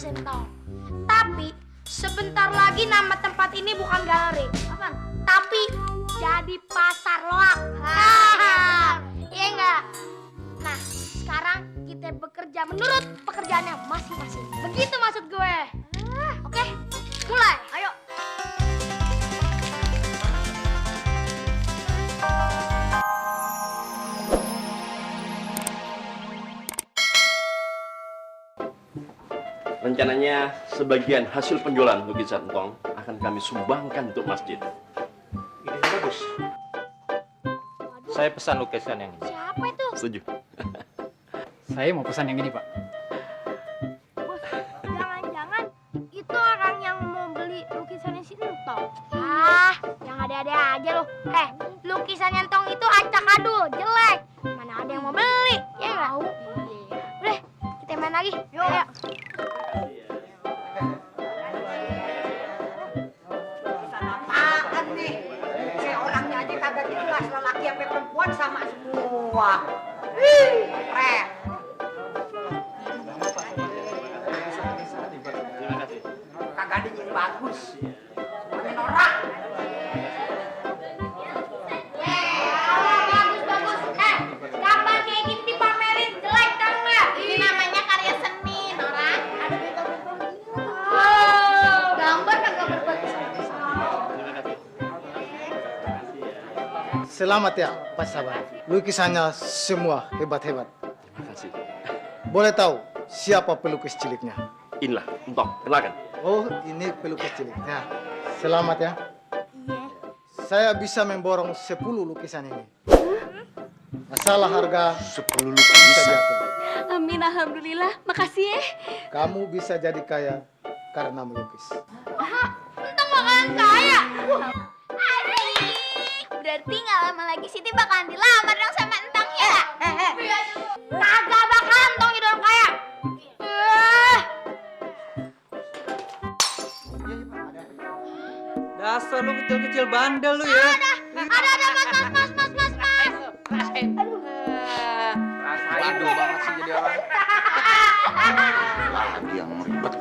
lukisan Tong. Tapi sebentar lagi nama tempat ini bukan galeri. Apaan? Tapi jadi pasar loak. Iya enggak? Nah, sekarang kita bekerja menurut pekerjaannya masing-masing. Begitu maksud gue. Oke, mulai. Ayo. Rencananya sebagian hasil penjualan lukisan Tong akan kami sumbangkan untuk masjid. Ide bagus. Saya pesan lukisan yang ini. Siapa itu? Setuju? Saya mau pesan yang ini, Pak. Bos, jangan-jangan itu orang yang mau beli lukisannya si Entong. Ah, yang ada-ada aja loh. Lukisannya Entong itu acak-adul, jelek. Mana ada yang mau beli? Ya nggak? Udah, kita main lagi. Yuk. Ayo. Apaan nih? Kayak orangnya aja kagak jelas, lelaki apa perempuan sama semua. Keren. Kagak ada yang bagus. Semuanya norak. Bagus. Gambar kayak gini dipamerin jelek kan nggak? Ini namanya karya seni, Nora. Ada bego-bego gitu. Gambar kagak berbagus. Selamat ya, Pak Sabar. Lukisannya semua hebat-hebat. Terima kasih. Boleh tahu siapa pelukis ciliknya? Inilah, Tong, kenalkan. Oh, ini pelukis ciliknya. Selamat ya. Iya. Saya bisa memborong 10 lukisan ini. Masalah harga 10 bisa lukisan. diatur. Amin, alhamdulillah. Makasih ya. Kamu bisa jadi kaya karena melukis. Entong bakalan kaya. Asik. Berarti nggak lama lagi Siti bakalan dilamar dong sama Entong ya? Kagak bakalan Entong jadi orang kaya. Dasar lu kecil-kecil bandel lu ya. Ada mas. Waduh banget sih jadi orang. Yang ribet.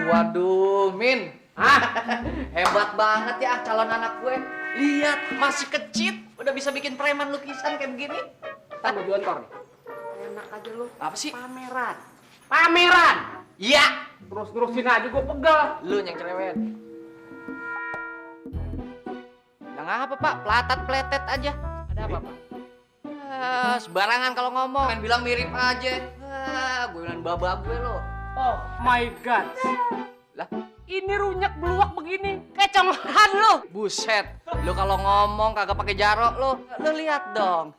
Waduh, Min. Hebat banget ya calon anak gue. Lihat, masih kecil udah bisa bikin preman lukisan kayak begini. Ntar gue jual nih. Enak aja lu. Apa sih? Pameran. Iya. Terus-terusin aja gue pegal. Lu yang cerewet. Yang apa, Pak? Pelatat-peletet aja. Ada apa, Pak? Sembarangan kalau ngomong. Main bilang mirip aja. Gue bilang baba gue lo. Oh my god. Lah, Ini runyak beluak begini. Keconghan lu. buset. Lu kalau ngomong kagak pakai jarok lu. Lu lihat dong.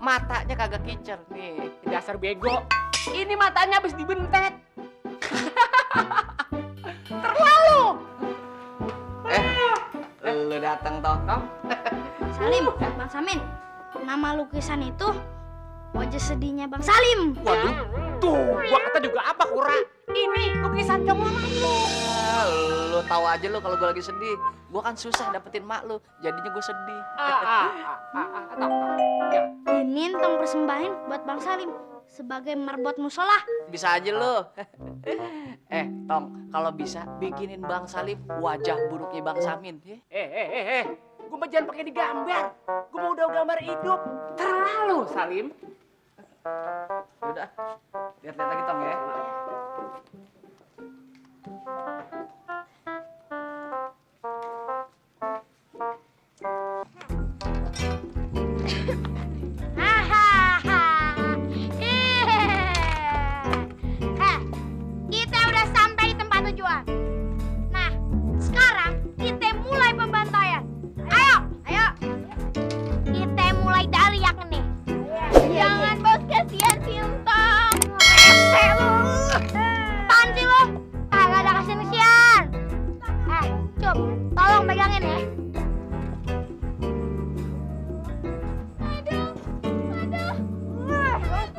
Matanya kagak kicer nih. Dasar bego. Ini matanya habis dibentet. Terlalu. Lu datang toh. Salim, Bang Samin. Nama lukisan itu wajah sedihnya Bang Salim. Waduh. Tuh, gua kata juga apa, Kura? Ini lukisan conggolan lu. Lu tahu aja lu kalau gue lagi sedih. Gue kan susah dapetin mak lu. Jadinya gue sedih. Tahu. Ya. Ini Entong persembahin buat Bang Salim sebagai marbot musola. Bisa aja lu. Tong, kalau bisa bikinin Bang Salim wajah buruknya Bang Samin. Gua mah jangan pakai digambar. Gua mau udah gambar hidup. Terlalu, Salim. Udah. Lihat-lihat lagi Tong ya. Kita udah sampai di tempat tujuan. Nah, sekarang kita mulai pembantaian. Ayo. Kita mulai dari yang ini. Jangan bos, kasihan si Entong. Rese lu. Apaan sih lu? Gak ada kasihan-kasihan. Cup, tolong pegangin ya. Aduh.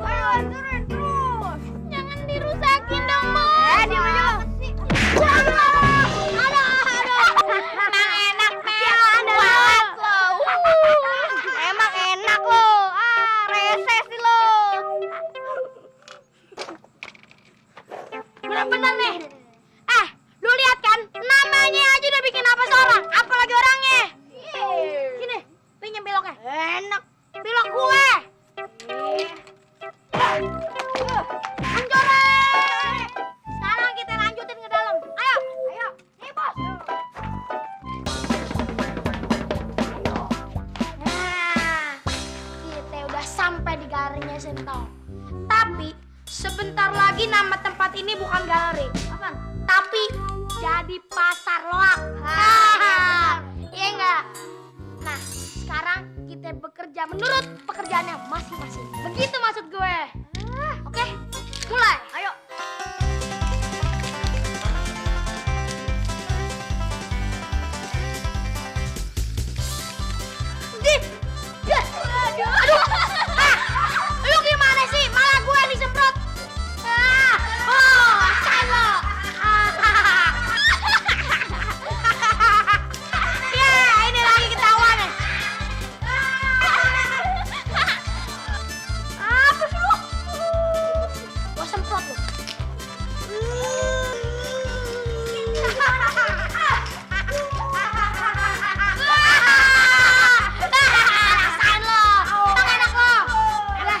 Turun terus. Jangan dirusakin dong, Bos. Diam aja lo. Emang enak, Mel. Kuat lo. Emang enak lo. Rese sih lo. Enak. Pilok gue. Hancurin. Sekarang kita lanjutin ke dalam. Ayo. Ayo. Nih, Bos. Nah, kita udah sampai di galerinya Sintong. Tapi sebentar lagi nama tempat ini bukan galeri. Apaan? Tapi jadi pasar loak. Iya enggak? Nah, sekarang kita bekerja menurut pekerjaannya masing-masing. Begitu maksud gue. Oke, mulai. Ayo. Aduh. Lu gimana sih? Malah gue yang disemprot. Rasain lo. Ini lagi ketahuan nih. Apa sih lu? Gua semprot lu. Rasain lo. Emang enak lo. Udah,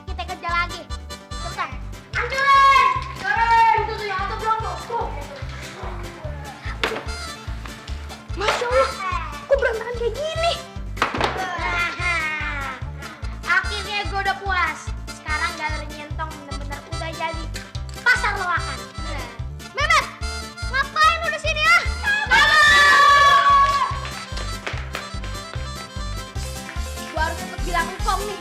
kita kerja lagi. Cepetan. Hancurin. Itu tuh yang atau belum tuh. Masya Allah, kok berantakan kayak gini? Akhirnya gue udah puas. Sekarang galeri Nyentong bener-bener udah jadi pasar loakan. Mehmet, ngapain lu di sini ya? Gue harus tetep bilang Ngkong nih.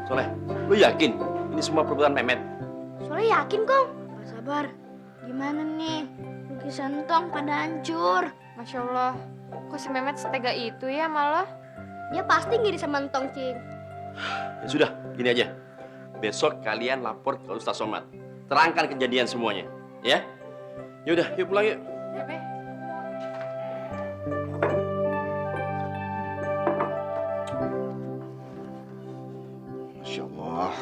Soleh, lu yakin ini semua perbuatan Mehmet? Soalnya yakin, Kong. Gak sabar. Gimana nih? Lukisan Tong pada hancur. Masya Allah, kok si Mehmet setega itu ya malah? Dia pasti ngiri sama Tong, Cing. Ya sudah, gini aja. Besok kalian lapor ke Ustaz Somad. Terangkan kejadian semuanya, ya? Yaudah, yuk pulang yuk. Masya Allah,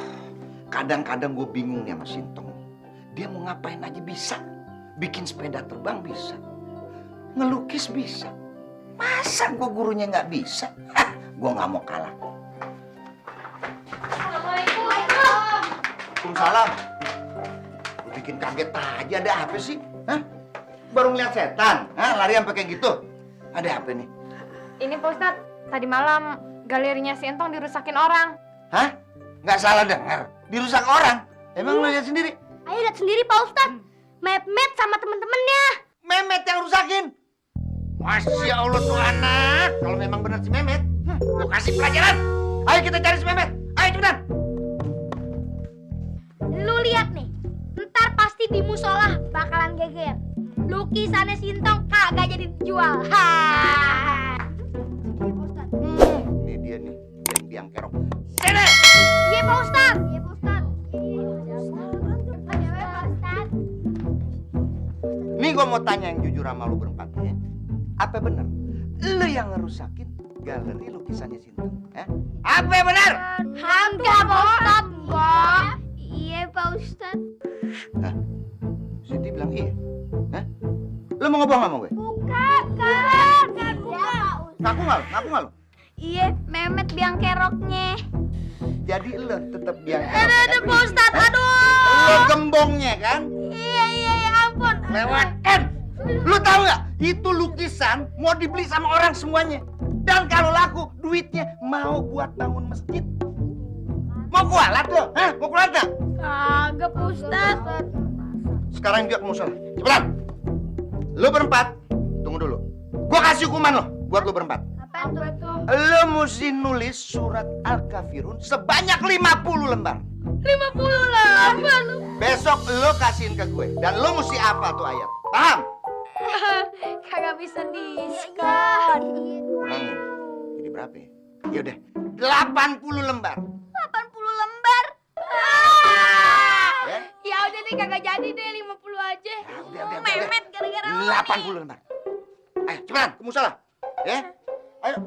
kadang-kadang gue bingung nih sama Sintong. Dia mau ngapain aja bisa. Bikin sepeda terbang bisa. Ngelukis bisa. Masa gue gurunya nggak bisa? Hah, gue nggak mau kalah. Assalamualaikum. Waalaikumsalam. Lu bikin kaget aja, ada apa sih? Hah? Baru ngeliat setan? Hah? Lari sampai kayak gitu? Ada apa nih? Ini Pak Ustadz, tadi malam galerinya si Entong dirusakin orang. Hah? Nggak salah dengar? Dirusak orang? Emang lu lihat sendiri? Ayo lihat sendiri, Pak Ustadz. Mehmet sama temen-temennya. Mehmet yang rusakin? Masya Allah tuh anak. Kalau memang benar si Mehmet, gue kasih pelajaran. Ayo kita cari si Mehmet. Ayo cepetan. Lu lihat nih, ntar pasti di musola bakalan geger. Lukisannya Sintong kagak jadi dijual. Ini dia nih, yang biang kerok. Sini! Iya, Pak Ustadz. Iya, Pak Ustadz. Nih gue mau tanya yang jujur sama lu berempat ya. Apa benar? Lu yang ngerusakin galeri lukisannya Sintong? Apa benar? Enggak, Pak Ustadz. Enggak. Iya, Pak Ustadz. Hah? Siti bilang iya? Hah? Lu mau ngebohong sama gue? Bukan. Ngaku nggak lu? Iya, Mehmet biang keroknya. Jadi lu tetap biang kerok. Aduh, Pak Ustadz, aduh. Lu gembongnya kan? Iya, ampun. Lewatkan. Lu tahu nggak? Itu lukisan mau dibeli sama orang semuanya. Dan kalau laku, duitnya mau buat bangun masjid. Mau kualat lo? Hah? Mau kualat nggak? Kagak, Pak Ustadz. Sekarang juga ke musola. Cepetan. Lu berempat. Tunggu dulu. Gua kasih hukuman lo buat lu berempat. Apa tuh? Lu mesti nulis surat Al-Kafirun sebanyak 50 lembar. 50 lembar. Besok lu kasihin ke gue. Dan lu mesti hafal tuh ayat. Paham? Kagak bisa diskon. Ulangin. Jadi berapa ya? Yaudah. 80 lembar. 80 lembar. Ya? Ya udah deh, kagak jadi deh 50 aja. Udah. Mehmet gara-gara 80 lembar. Ayo cepetan ke musola. Ya? Ayo.